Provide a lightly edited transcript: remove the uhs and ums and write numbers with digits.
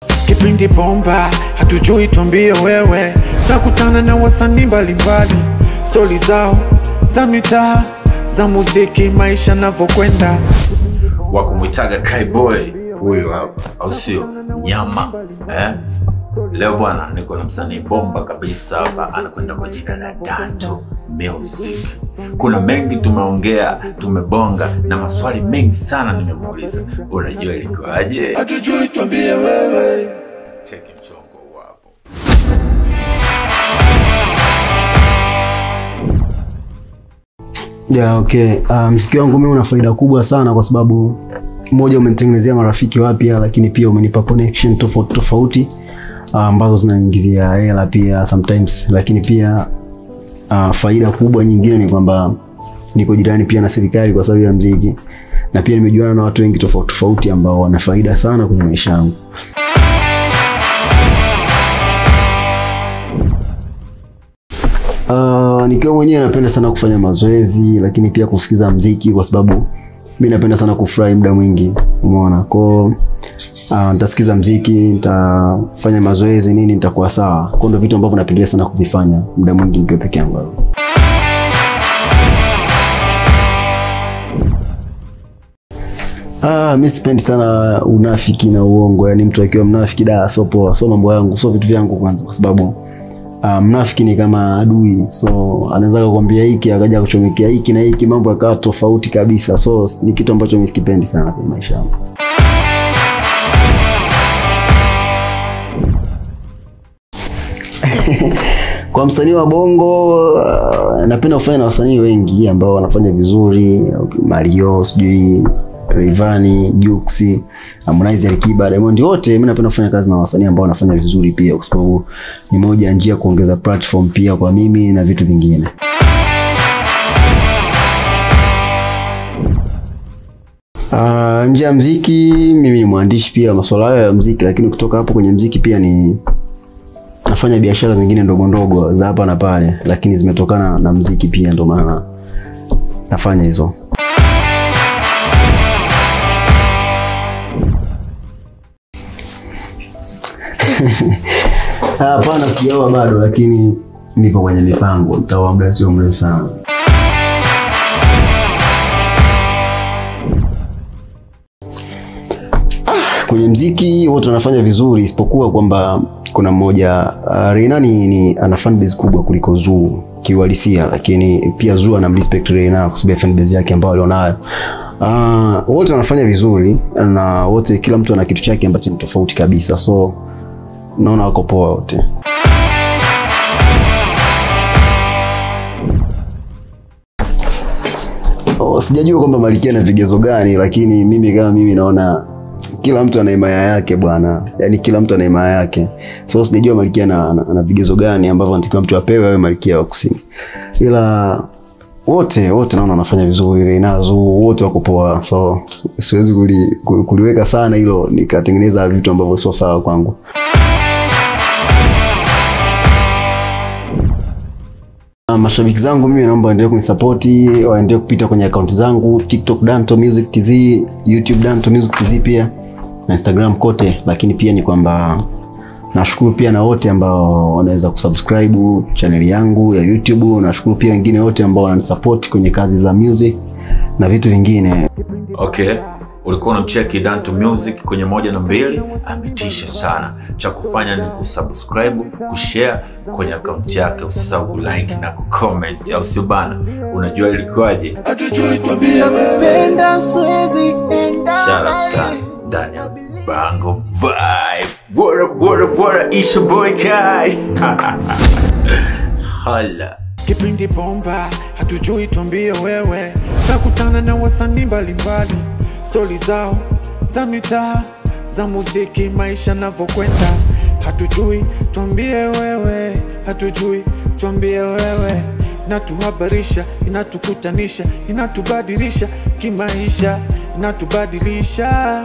Kipindi bomba, hatujui tuambie wewe. Nakutana na wasanii mbalimbali, stori zao za mitaa, za muziki, maisha navyokwenda. Wa kumwitaga Kai Boy huyu hapa, au sio? Nyama, eh? Leo bwana niko na msanii bomba kabisa hapa, anakwenda kwa jina la Danto Music. Kuna mengi tumeongea, tumebonga na maswali mengi sana nimemuuliza. Unajua ilikuwaje? Hatujui tuambie wewe. Cheki mchongo huu hapo. Yeah, okay. Mziki wangu mimi una faida kubwa sana kwa sababu moja, umenitengenezea marafiki wapya, lakini pia umenipa connection tofauti tofauti ambazo zinaniingizia hela pia sometimes, lakini pia faida kubwa nyingine ni kwamba niko jirani pia na serikali kwa sababu ya mziki, na pia nimejuana na watu wengi tofauti tofauti ambao wana faida sana kwenye maisha yangu. Nikiwa mwenyewe napenda sana kufanya mazoezi, lakini pia kusikiza mziki kwa sababu mimi napenda sana kufurahi muda mwingi, umeona. Kwa nitasikiza mziki, nitafanya mazoezi nini, nitakuwa sawa. Kwa ndio vitu ambavyo napendelea sana kuvifanya muda mwingi nikiwa peke yangu. Mimi sipendi sana unafiki na uongo. Yaani mtu akiwa mnafiki da sio poa, sio mambo yangu, sio vitu vyangu kwanza, kwa sababu mnafiki ni kama adui. So anaweza kukwambia hiki akaja kuchomekea hiki na hiki, mambo yakawa tofauti kabisa. So ni kitu ambacho mimi sikipendi sana kwenye maisha yangu. Kwa msanii wa bongo napenda kufanya na wasanii wengi ambao wanafanya vizuri, Mario, sijui Rayvanny, Jux, Harmonize, Alikiba, Diamond, wote mimi napenda kufanya kazi na wasanii ambao wanafanya vizuri pia, kwa sababu ni moja njia kuongeza platform pia kwa mimi na vitu vingine. Nje ya muziki mimi ni mwandishi pia masuala ya muziki, lakini kutoka hapo kwenye muziki pia ni nafanya biashara zingine ndogo ndogo za hapa na pale, lakini zimetokana na muziki pia, ndio maana nafanya hizo. Hapana, sijaoa bado, lakini nipo kwenye mipango, nitaoa muda sio mrefu sana. Kwenye muziki wote wanafanya vizuri isipokuwa kwamba kuna mmoja, Rayna ni ana fan base kubwa kuliko Zuu kiuhalisia, lakini pia Zuu ana respect Rayna kwa sababu ya fan base yake ambayo alionayo. Wote wanafanya vizuri na wote, kila mtu ana kitu chake ambacho ni tofauti kabisa, so naona wako poa wote. Sijajua kwamba Malkia ana vigezo gani, lakini mimi kama mimi naona kila mtu ana himaya yake bwana. Yaani kila mtu ana himaya yake. So sijajua Malkia ana vigezo gani ambavyo anatakiwa mtu apewe awe Malkia wa Kusini. Ila wote naona wanafanya vizuri, Rayna, Zuu, wote wako poa. So siwezi kuliweka sana hilo nikatengeneza vitu ambavyo sio sawa kwangu. Mashabiki zangu mimi naomba waendelee kunisupport, waendelee kupita kwenye account zangu TikTok Danto Music TZ, YouTube Danto Music TZ pia na Instagram kote. Lakini pia ni kwamba nashukuru pia na wote ambao wanaweza kusubscribe channel yangu ya YouTube. Nashukuru pia wengine wote ambao wananisupport kwenye kazi za music na vitu vingine. Okay, ulikuwa unamcheki Danto Music kwenye 1 na 2, ametisha sana. Cha kufanya ni kusubscribe, kushare kwenye account yake, usisahau kulike na kucomment, au sio bana? Unajua ilikuwaje? Shout out sana Daniel Bango Vibe. What up, what up, what up, it's your boy Kai. Holla. Kipindi bomba, hatujui tuambie wewe. Nakutana na wasanii mbalimbali, stori zao za mitaa, za muziki, maisha navyokwenda. Hatujui tuambie wewe, hatujui tuambie wewe. Inatuhabarisha, inatukutanisha, inatubadilisha kimaisha, inatubadilisha.